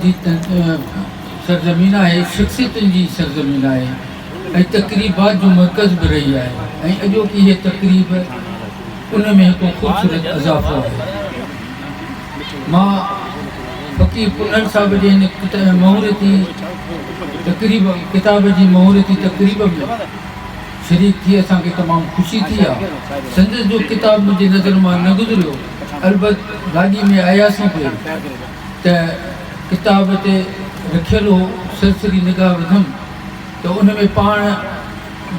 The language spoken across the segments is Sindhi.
جي سرزمين آهي، شخصيتن جي سرزمين آهي ۽ تقريبات جو مرڪز به رهي آهي ۽ اڄوڪي هيء تقريب ان ۾ هڪ خوبصورت اضافو آهي. مان فقير پنهل صاحب جي هن مهورتي تقريب ڪتاب جي مهورتي تقريب ۾ شريڪ ٿي اسان کي تمام خوشي ٿي آ. سندس جو ڪتاب منهنجي نظر مان نه گذريو البت گاڏي ۾ آياسين پئي ته ڪتاب تي رکيل هو سرسري نگاهه وڌم ته ان ۾ پاڻ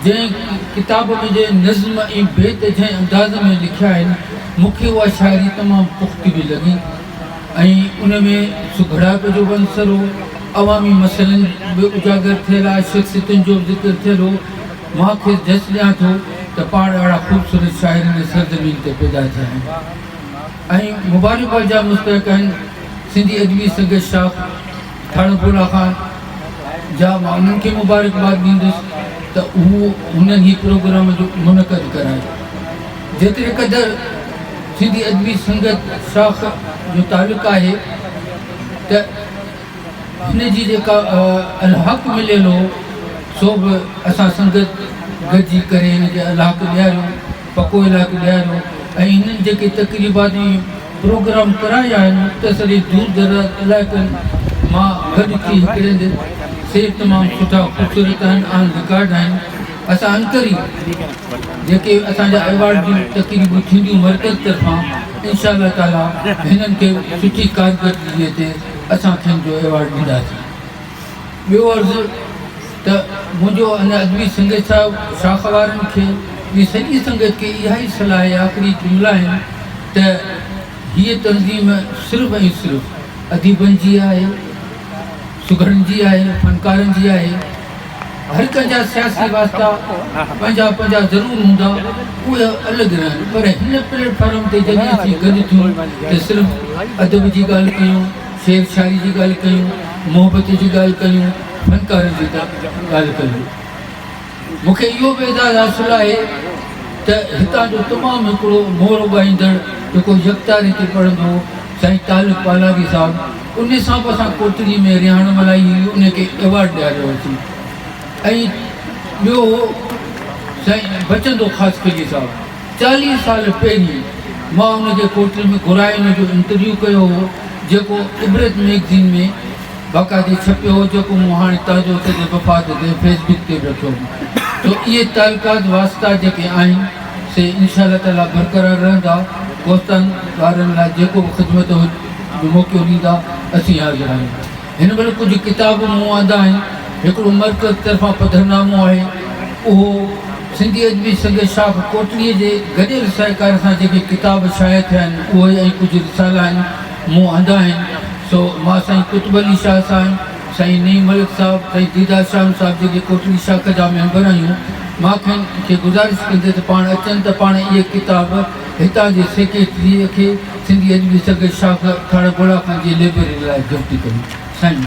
جنهن ڪتاب ۾ جنهن نظم ۽ بيت جنهن انداز ۾ لکيا آهن مون کي اها شاعري تمام پختي به لڳي ۽ ان ۾ سگهڙائپ جو به عنصر هو، عوامي مسئلن به اجاگر ٿيل آهي، شخصيتن جو به ذڪر ٿيل هو. مان کيس جس ڏيان ٿو ته پاڻ اهڙا خوبصورت شاعر هن سرزمين تي پيدا ٿيا آهن ۽ مبارڪباد جا مستحق آهن. سنڌي ادبي سنگت شاخ ٿاڻو بولا خان جا مان انهن کي مبارڪباد ڏيندس ته هو هنن هي پروگرام جو منعقد ڪرايو. جيتري قدر سنڌي ادبي سنگت شاخ جو تعلق آهي ته هن جي جيڪا الحاق مليل هو سو به اسان سنگت گڏجي ڪري هن کي الحاق ڏياريو، پڪو الحاق ڏياريو ۽ هنن جيڪي تقريبات ۽ پروگرام ڪرايا آهن مختصر ۽ دور دراز علائقن مان گڏ ٿي هڪڙي هنڌ سي تمام سٺا خوبصورت آهن آن رڪارڊ آهن. اسان انڪري جيڪي اسان جا ايوارڊ جون تقريبون ٿينديون مرڪز طرفان انشاء الله تعالي هنن کي سٺي ڪارڪردگي تي اسان کين جو ايوارڊ ڏينداسين. ٻيو عرض ته منهنجو ان ادبي سنگت صاحب شاخ وارن کي ٻي سڄي سنگت کي اها ئي صلاح آهي آخري جملا آهن ته هيء تنظيم صرف ۽ صرف اديبن جي آهي، سگهڙن جي آهي، فنڪارن جي آهي. هر ڪنهن جا سياسي واسطا پنهنجا پنهنجا ضرور هوندا، اهي الڳ رهن پر هن پليٽ فارم تي جڏهن اسين گڏ ٿيون ته صرف ادب جي ڳالهه ڪيون، شعر شاعري جي ڳالهه ڪيون، محبت جي ڳالهه ڪيون، فنڪارن جي ڳالهه ڪيون. مون کي اهو به اعزاز حاصل آهي ته هتان جو تمام هڪڙو مور اڳائيندڙ جيڪو يڪتاري تي پڙهندو هو سائين طالب پالاري صاحب ان سان به اسان ڪوٽڙي ۾ رهاڻ ملهائي هئي ان کي ايوارڊ ڏياريو هوسين ۽ ٻيو هو سائين بچندو خاصخيلي صاحب 40 سال پهرين مان ان کي ڪوٽڙي ۾ گهرائي ان جو انٽرويو ڪيو هو جيڪو عبرت ميگزين ۾ باقاعدي ڇپيو هو جيڪو مون هاڻي تازو سڄي وفات تي فيس بڪ تي به رکيو هو سو اهي تعلقات واسطا جيڪي آهن سي انشاء الله تعالي برقرار رهندا ڪوستان وارن لاء جيڪو به خدمت جو موقعو ڏيندا اسين حاضر آهيون هن مهل ڪجهه ڪتاب مون آندا آهن هڪڙو مرڪز طرفان پڌرنامو آهي اهو سنڌي ادبي سنگت شاخ ڪوٽڙي جي گڏيل سهڪار سان جيڪي ڪتاب شايع ٿيا آهن اهي ۽ ڪجهه رسالا آهن مون آندا آهن سو مان سائين قطب علي شاهه صاحب، سائين نعيم ملڪ صاحب، سائين ديدار شام صاحب جيڪي ڪوٽڙي شاخ جا ميمبر آهيون مان کين کي گذارش ڪندي ته پاڻ اچن ته پاڻ اهي ڪتاب هتان جي سيڪريٽريء کي سنڌي ادبي سنگت شاخ ٺاڙه گولا خان جي لئبرري لاء گفٽ ڪريون. سائين.